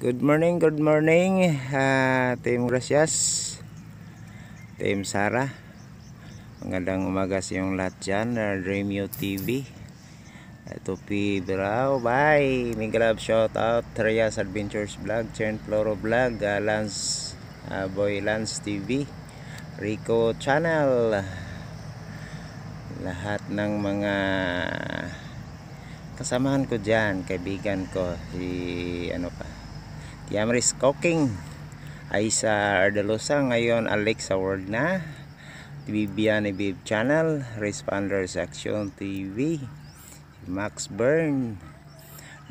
Good morning, Team Gracias, Team Sara. Magandang umaga sa inyong lahat dyan, Dreamio TV. Ito P. Brao, bye! Mega love shout out, Trias Adventures Vlog, Chen Floro Vlog, Lance, Boy Lance TV, Rico Channel. Lahat ng mga kasamahan ko dyan, kaibigan ko, si ano pa, Yamris Cooking, Aisa Ardalosa, ngayon Alexa World na, Bibiani Bib Channel, Responders Action TV, Max Byrne,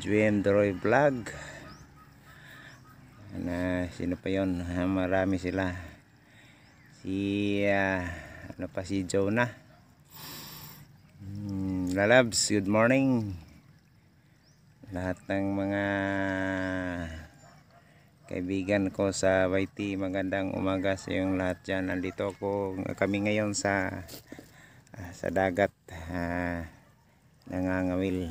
Juem Doroy Vlog, na sino pa yon? Marami sila. Si ano pa, si Jonah. Lalabs, good morning. Lahat ng mga kaibigan ko sa YT, magandang umaga sa iyong lahat dyan. Nandito ako, kami ngayon sa sa dagat, nangangawil.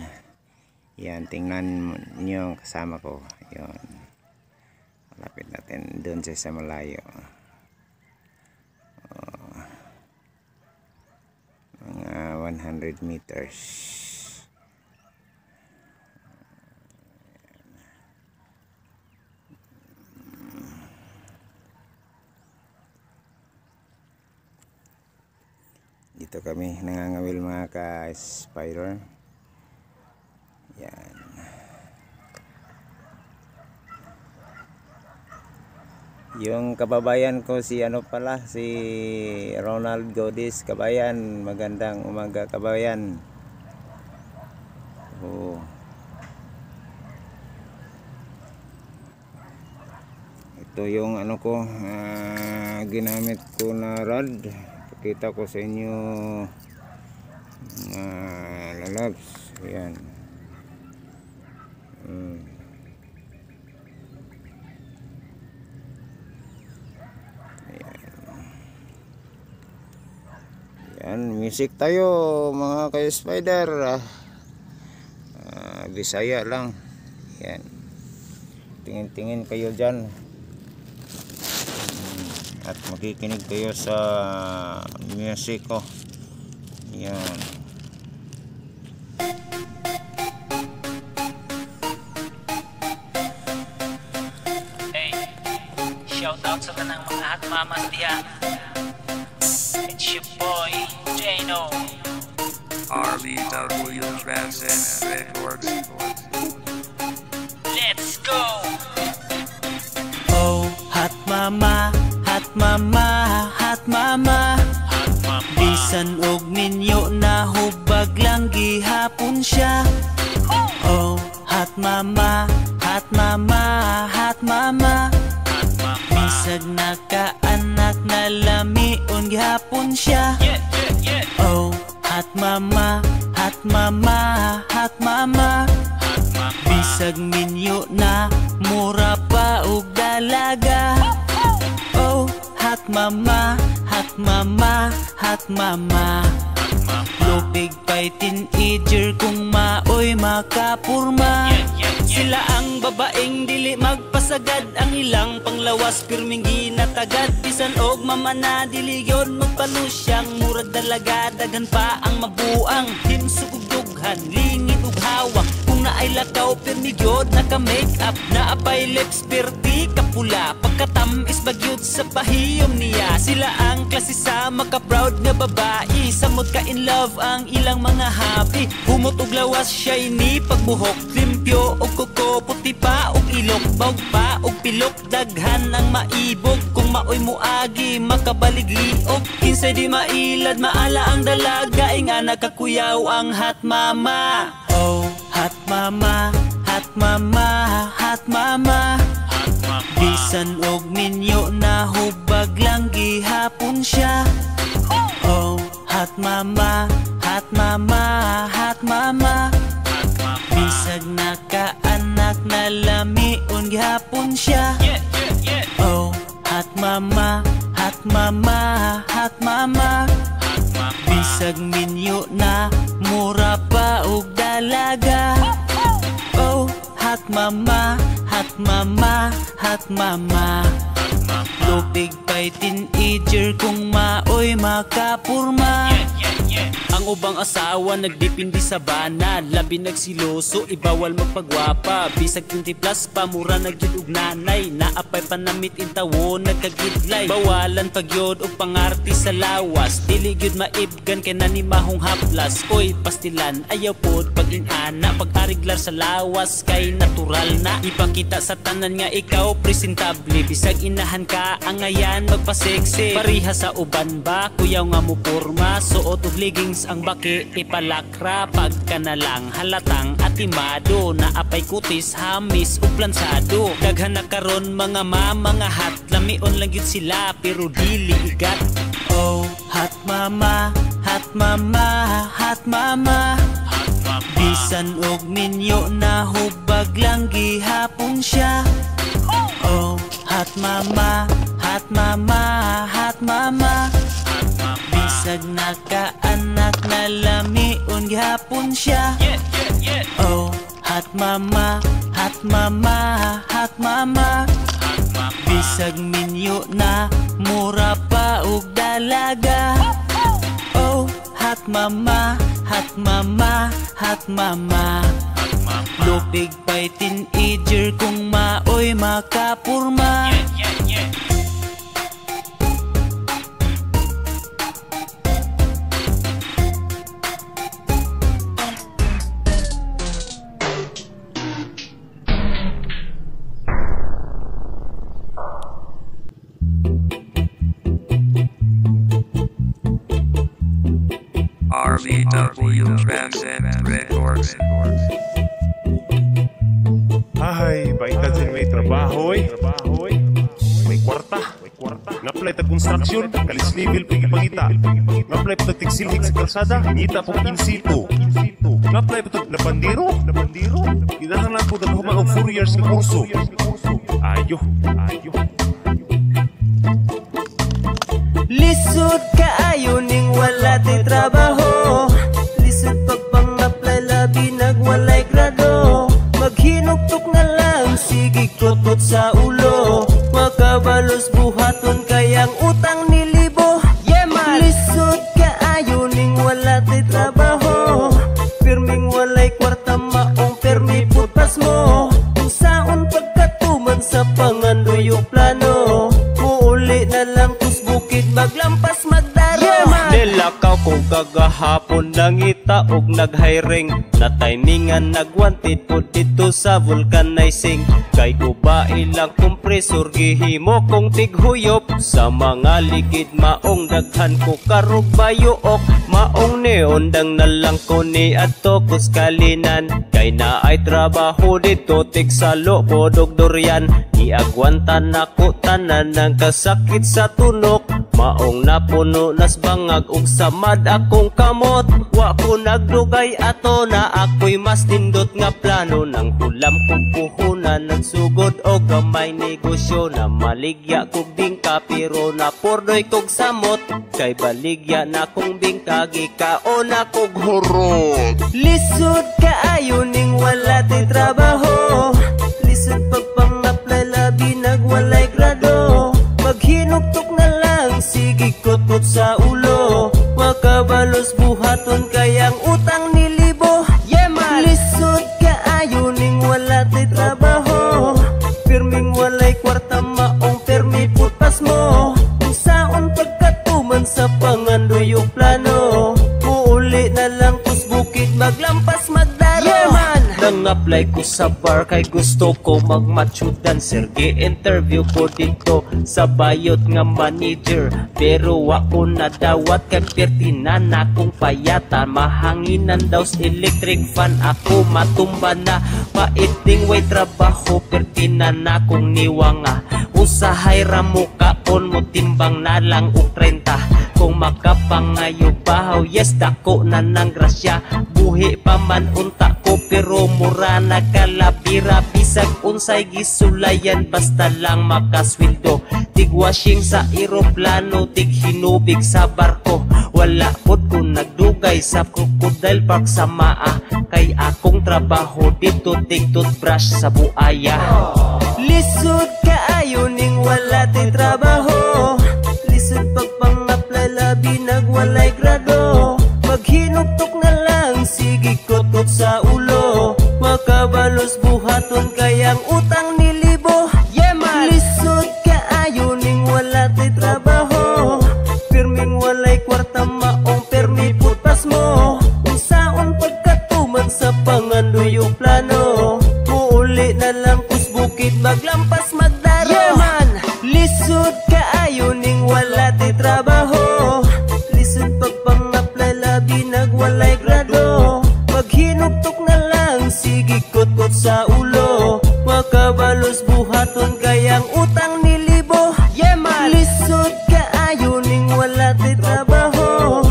Yan, tingnan niyo ang kasama ko. Yun. Malapit natin doon siya sa malayo. Oh. Mga 100 meters. Dito kami nangangawil, mga ka-spider. Yan. Yung kababayan ko si ano pala, si Ronald Godis, kabayan, magandang umaga, kabayan. Oh. Ito yung ano ko, ginamit ko na rod. Pakita ko sa inyo, mga lalabs. Ayan. Ayan. Ayan, music tayo, mga ka-spider. Bisaya lang. Ayan. Tingin-tingin kayo dyan. At makikinig kayo sa music ko. Yan. Hey, shout out sa tanang mga hot mamas diha. It's your boy, Jano. RBW Transit Records. Let's go! Oh, hot mama, hot mama, hot mama. Bisan og minyo na hubag lang gihapon siya. Oh, hot mama, hot mama, hot mama. Bisag nakaanak na lamion gihapon siya. Oh, hot mama, hot mama, hot mama. Bisag minyo na mura pa og dalaga. Oh, hot mama, hot mama, hot mama. Lupig pa'y teenager kung maoy makapurma. Sila ang babaeng dili magpasagad, ang ilang panglawas pirming ginatagad. Bisan og mama na dili yon magpalusyang, murag dalaga daghan pa ang mabuang. Himsog ug dughan, lingid ug hawak, kung naay lakaw pirmi gyud naka-make up. Naapay lips pirti kapula, pagkatamis bagyod sa pahiyom niya. Sila ang klase sa maka-proud nga babae, samot ka in love ang ilang mga happy. Humot og lawas siya'y ni pagbuhok, limpyo og kuko, puti pa og ilok, bawg pa og pilok, daghan ang maibog. Kung maoy muagi makabalig-liog, kinsay di mailad maala ang dalaga, inga nakakuyaw ang hot mama. Oh, hot mama, hot mama, hot mama. Bisan og minyo na hubag lang gihapon siya. Oh, hot mama, hot mama, hot mama. Bisag nakaanak na lamion gihapon siya. Oh, hot mama, hot mama, hot mama. Bisag minyo na mura pa og dalaga. Oh, hot mama, hat mama, hat mama. Lupig pa'y teenager kung maoy makapurma. Ang ubang asawa nagdipindi sa bana, labi nagsiloso, ibawal magpagwapa. Bisag 20 plus pa, mura nagyud og nanay. Naapay panamit intawon, nagkagidlay. Bawalan pagyod og pangarti sa lawas, dili gyud maibgan kay nanimahong haplas. Oy pastilan, ayaw pod pag-inana, pag-ariglar sa lawas kay natural na. Ipakita sa tanan nga ikaw presentable, bisag inahan ka angayan magpaseksi. Pareha sa uban ba, kuyaw nga mo porma, suot og leggings ang baki ipalakra. Pagka na lang halatang atimado, naapay kutis, hamis ug plansado. Daghan na karon mga mga hat, lamion lang gyud sila pero dili igat. Oh, hat mama, hat mama, hat mama. Bisan og minyo na hubag lang gihapon siya. Oh, hat mama, hat mama, hat mama. Bisag nakaanak na lamion gihapon siya. Oh, hat mama, hat mama, hat mama. Bisag minyo na mura pa og dalaga. Oh, hat mama, hat mama, hat mama. Lupig pa'y teenager kung maoy makapurma. RBW Transcend Records. Ay, baita dyan may trabaho eh. May kwarta. Nga-apply ta construction, kalis level pagipangita. Nga-apply pa tigsilhig sa kalsada, ngita pong insito. Nga-apply pa labandero. Kinahanglan po naghuman og 4 years nga kurso. Ayo, ayo. Lisod kaayo ning wala tay trabaho. Lisod pagpang-apply labi nagwalay grado. Maghinugtok na lang sige kutot sa ulo. Makabalos buhaton kayang utang ni libo. Yeah man. Lisod kaayo ning wala tay trabaho. Pirming walay kwarta maong permi putas mo. Unsaon pagkatuman sa pangandoy o plano. Muuli na lang kus bukid maglampas magdaro. Yeah, man. Nilakaw ko kagahapon nangita og nag-hiring. Na timingan nagwanted po dito sa vulcanizing. Kay guba ilang kompresor gihimo kong tighuyop. Sa mga ligid maong daghan ko karog bayuok. Maong neondang nalang ko ni adto kus kalinan. Kay naay trabaho dito tigsalo podog durian. Iagwantan nako tanan ng kasakit sa tunok. Maong napuno nas bangag ug samad akong kamot. Wa ko nagdugay ato na ako'y mas nindot nga plano. Nang hulam kong puhunan nagsugod og gamay negosyo. Na maligya kog bingka pero napordoy kog samot. Kay baligya na kong bingka gikaon na kog hurot. Lisod kaayo ning wala tay trabaho. Lisod pagpang-apply labi nagwalay grado. Maghinugtok na lang sige kutot sa ulo. Makabalos buhaton kayang utang ni libo. Yeah man. Lisod kaayo ning wala tay trabaho. Pirming walay kwarta maong permi putas mo. Unsaon pagkatuman sa pangandoy o plano. Muuli na lang kus bukid maglampas magdaro. Yeah man. Nang-apply ko sa bar kay gusto ko mag-macho dancer. Gi-interview ko dito sa bayot nga manager. Pero ako nadawat kay pertina na kong payata. Mahanginan daw sa electric fan ako matumba na. Paiting way trabaho pertina na kong niwanga. Usahay ra mo kaon mo timbang na lang og 30. Kung makapangayo bahaw, yes, dako na ng grasya. Buhi pa man unta ko pero mura na kalabira. Bisag unsay gisulayan basta lang makasweldo. Tigwashing sa eroplano, tighinubig sa barko. Wala pod ko nagdugay sa Crocodile Park sa Maa. Kay akong trabaho dito tig toothbrush sa buaya. Lisod kaayo ning wala tay trabaho. Lisod pagpang-apply labi nagwalay grado. Maghinugtok na lang sige kotot sa ulo. Makabalos buhaton kayang utang nilibo. Yeah man! Lisod kaayo ning wala tay trabaho. Pirming walay kwarta maong permi putas mo. Unsaon pagkatuman sa pangandoy og plano. Muuli na lang kus bukid maglampas magdaro. Yeah man! Lisod kaayo ning wala tay trabaho. Lisod pagpang-apply labi nagwalay grado. Maghinugtok na lang sige kotkot sa ulo. Makabalos buhaton kayang utang nilibo. Yeah man! Lisod kaayo ning wala tay trabaho.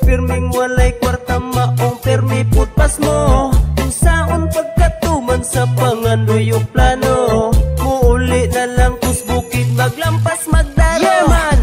Pirming walay kwarta maong permi putpas mo. Unsaon pagkatuman sa pangandoy og plano. Muuli na lang kus bukid maglampas magdaro. Yeah man!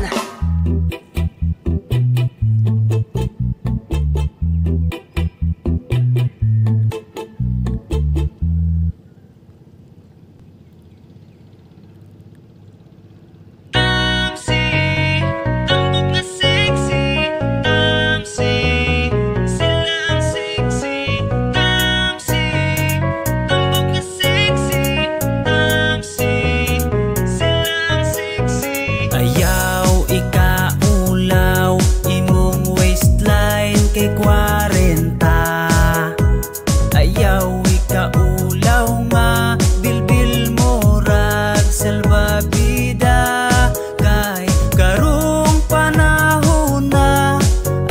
Ayaw ikaulaw imong waistline kay 40. Ayaw ikaulaw nga bilbil murag salbabida. Kay karong panahon na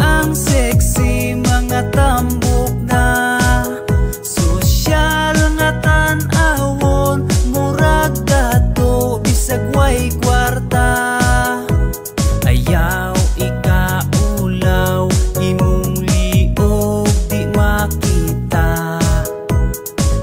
ang sexy mga tambok na. Sosyal nga tan-awon murag dato bisag way kwarta. Ayaw ikaulaw imong liog di makita.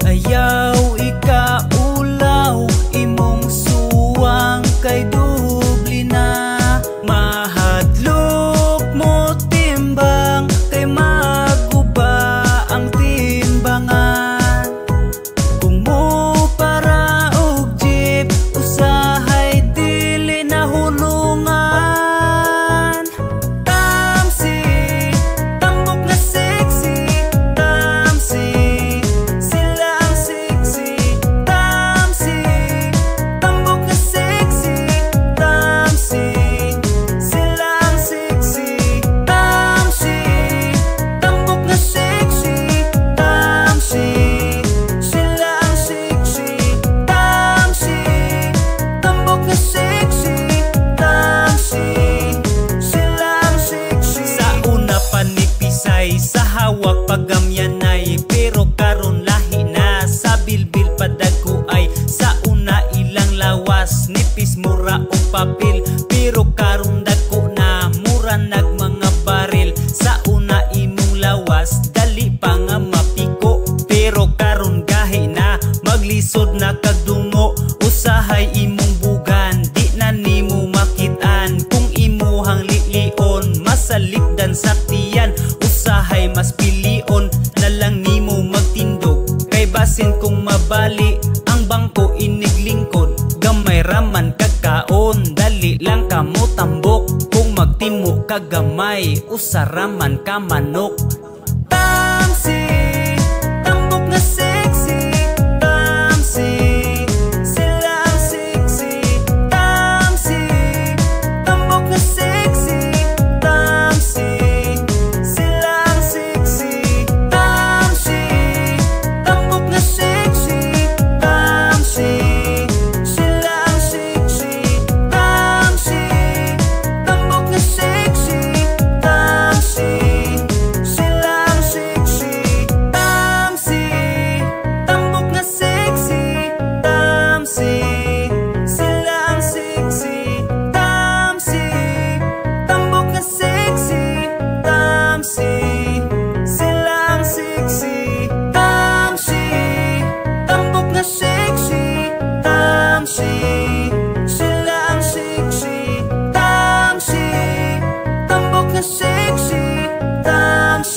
Ayaw ikaulaw imong suwang kay dubli na. Mahadlok mo timbang kay maguba ang timbangan. Kung mo para og jeep usahay dili na hulungan. Tamsi, tambok na sexy. Tamsi, sila ang sexy. Tamsi, tambok na sexy. Tamsi, sila ang sexy. Tamsi, tambok na sexy. Tamsi, sila ang sexy. Tamsi, tambok na sexy. Tamsi, sila ang sexy. Sa una pa ni Pisay, sa hawak pagamyanay. Pero karon lahi na, sa bilbil padagko ay. Sa una ilang lawas, nipis mura og papel. Pero karon dagko na, mura nag mga baril. Sa una imong lawas, dali pa nga mapiko. Pero karon gahi na, maglisod na kagdungo. Usahay imong bugan, di na nimo makitaan. Kung imuhang lilion, masalipdan sa tiyan. Usahay mas pilion, na lang nimo magtindog. Kay basin kung mabali, ang bangko iniglingkod. Gamay raman kagkaon, dali lang kamo tambok. Kung magtimo kagamay, usaraman ka manok. Tamsi, tambok na sexy. Tamsi, sila ang sexy. Tamsi, tambok na sexy. Tamsi, sila ang sexy. Tamsi, tambok na sexy. Tamsi, sila ang sexy. Tamsi, tambok na sexy. Tamsi, sila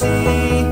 Si